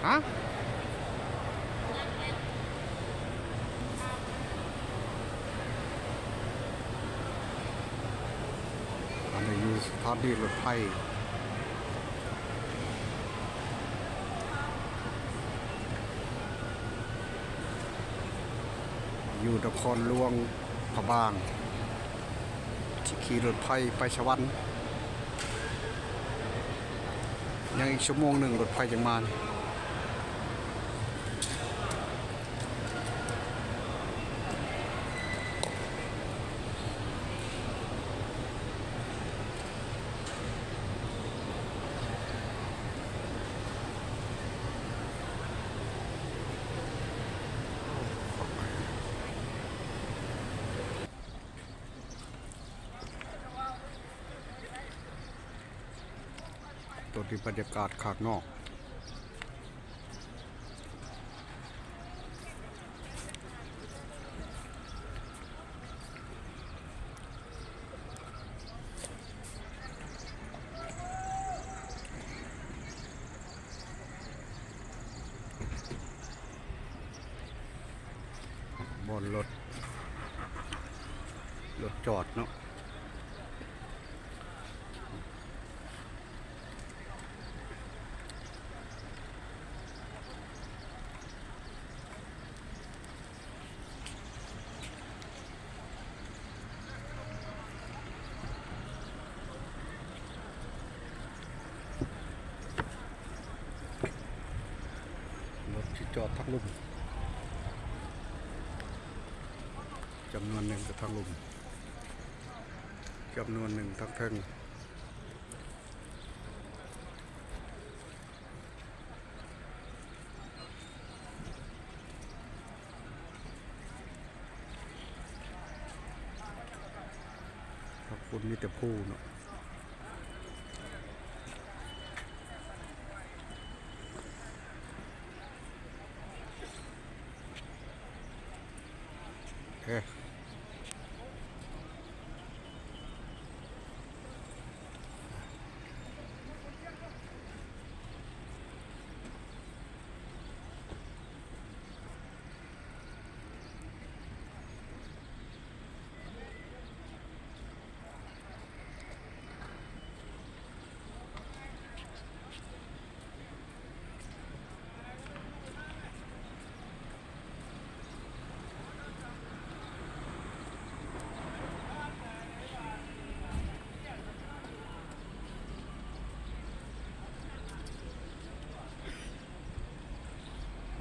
ຮະ? ອັນນີ້ຢູ່ສະຖານີລົດໄຟ ຢູ່ນະຄອນຫຼວງພະບາງ ຊິຂີ່ລົດໄຟໄປສະຫວັນ ຍັງອີກຊົ່ວໂມງໜຶ່ງລົດໄຟຈັ່ງມາ. ໂຕນີ້ບັນຍາກາດຂ້າງນອກ. ບ່ອນລົດ ລົດຈອດເນາະ. ລົດຊິຈອດທາງລຸ່ມ ຈຳນວນໜຶ່ງກໍທາງລຸ່ມ ຈຳນວນໜຶ່ງທາງເທິງ. ພາກພຸ້ນມີແຕ່ພູເນາະ. ເອີ.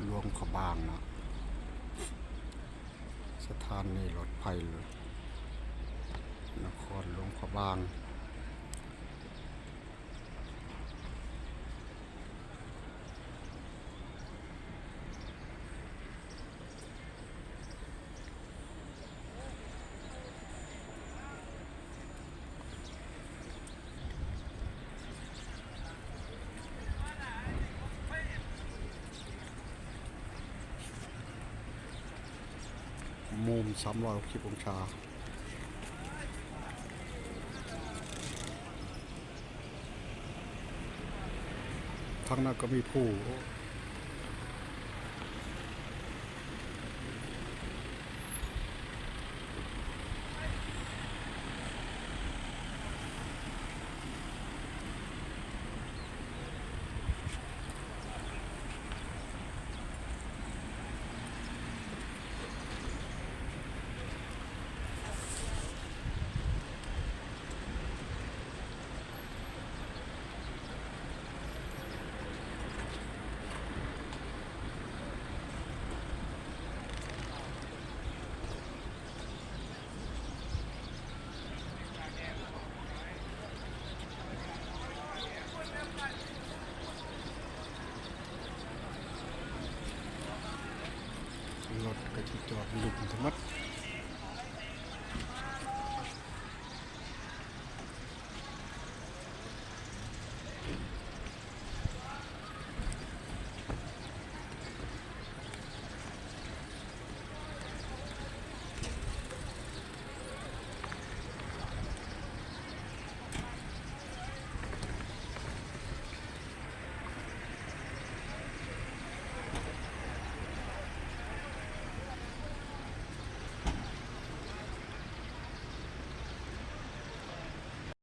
ຫຼວງພະບາງເນາະ ສະຖານີລົດໄຟນະຄອນຫຼວງພະບາງ. ມຸມສາມຮ້ອຍຫົກສິບອົງສາ. ທາງນັ້ນກໍມີພູ. ລົດກໍຊິຈອດລຸມທັງໝົດ.